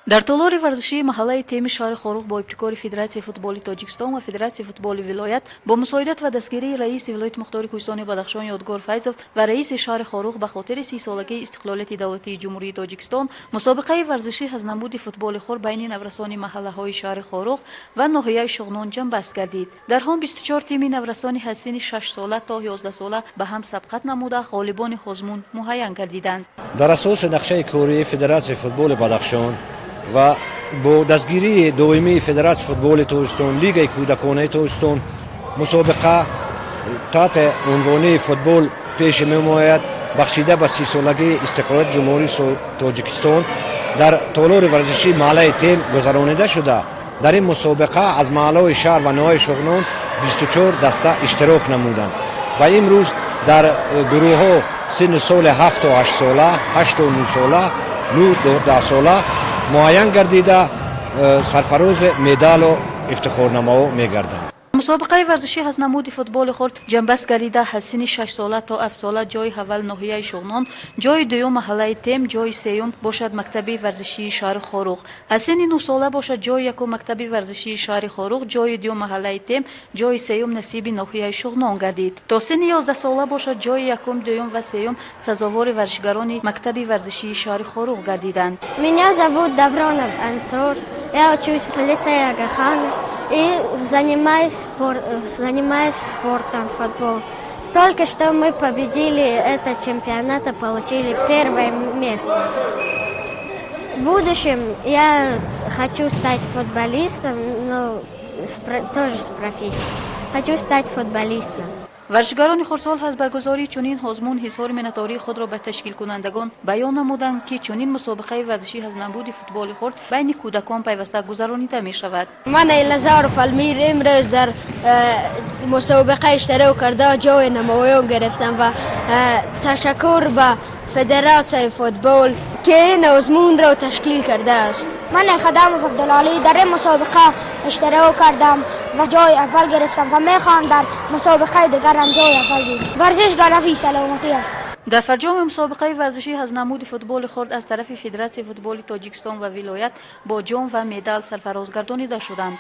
Дар толори варзишии маҳаллаи Теми шаҳри Хоруғ бо ибтикори Федератсияи футболи Тоҷикистон ва Федератсияи футболи вилоят, бо мусоидат ва дастгирии раиси вилояти мухтори Кӯҳистони Бадахшон Ёдгор Файзов ва раиси шаҳри Хоруғ, ба хотири 30-солагии истиқлолияти давлатии Ҷумҳурии Тоҷикистон мусобиқаи варзишӣ аз намуди футболи хурд байни наврасони маҳаллаҳои шаҳри Хоруғ ва ноҳияи Шуғнон ҷамъбаст гардид. Дар он 24 тими наврасони аз синни 6-сола то 11-сола ба ҳам сабқат намуда, ғолибони озмун муайян гардиданд. Дар асоси нақшаи кории Федератсияи футболи Бадахшон ва бо дастгирии доимии Федератсияи футболи Тоҷикистон, Лигаи кӯдаконаи Тоҷикистон мусобиқа таҳти унвони «Футбол пеши мемояд», бахшида ба 30-солагии истиқлолияти Ҷумҳурии Тоҷикистон, дар толори варзишии маҳаллаи Тем гузаронида шуда, дар ин мусобиқа аз маҳаллаҳои шаҳр ва ноҳияи Шуғнон 24 даста иштирок намуданд ва имрӯз дар гурӯҳҳо синни соли 7 то 8 сола, 8 то 9 сола, 9 то 10 сола муайян гардида, сарфарози медалу ифтихорномаҳо мегарданд. Мусобиқаи варзишӣ аз намуди футболи хурд ҷамъбаст гардида, аз синни 6-сола то 7-сола ҷои аввал ноҳияи Шуғнон, ҷои дуюм маҳаллаи Тем, ҷои сеюм бошад мактаби варзишии шаҳри Хоруғ. Аз синни 9-сола бошад, ҷои якум мактаби варзишии шаҳри Хоруғ, ҷои дуюм маҳаллаи Тем, ҷои сеюм насиби ноҳияи Шуғнон гардид. То синни 11-сола бошад, ҷои якум, дуюм ва сеюм сазовори варзишгарони мактаби варзишии шаҳри Хоруғ гардиданд. Меня зовут Давронов Ансор. Я учусь в лицее Агахана и занимаюсь спортом, футбол. Только что мы победили этот чемпионат и получили первое место. В будущем я хочу стать футболистом, но тоже с профессией. Хочу стать футболистом. Варзишгарони хурдсол аз баргузории чунин озмун изҳори миннатдории худро ба ташкилкунандагон баён намуданд, ки чунин мусобиқаи варзишӣ аз намуди футболи хурд байни кӯдакон пайваста гузаронида мешавад. Ман Элназаров Алмир, имрӯз дар мусобиқа иштирок карда, ҷои намоён гирифтам ва ташаккур ба федератсияи футбол, ки ин озмунро ташкил кардааст. Ман Хадамов Абдулалӣ, дар ин мусобиқа иштирок кардам ва ҷои аввал гирифтам ва мехоҳам дар мусобиқаи дигарам ҷои аввал гирам. Варзиш гарави саломатӣ аст. Дар фарҷоми мусобиқаи варзишӣ аз намуди футболи хурд аз тарафи Федератсияи футболи Тоҷикистон ва вилоят бо ҷом ва медал сарфароз гардонида шуданд.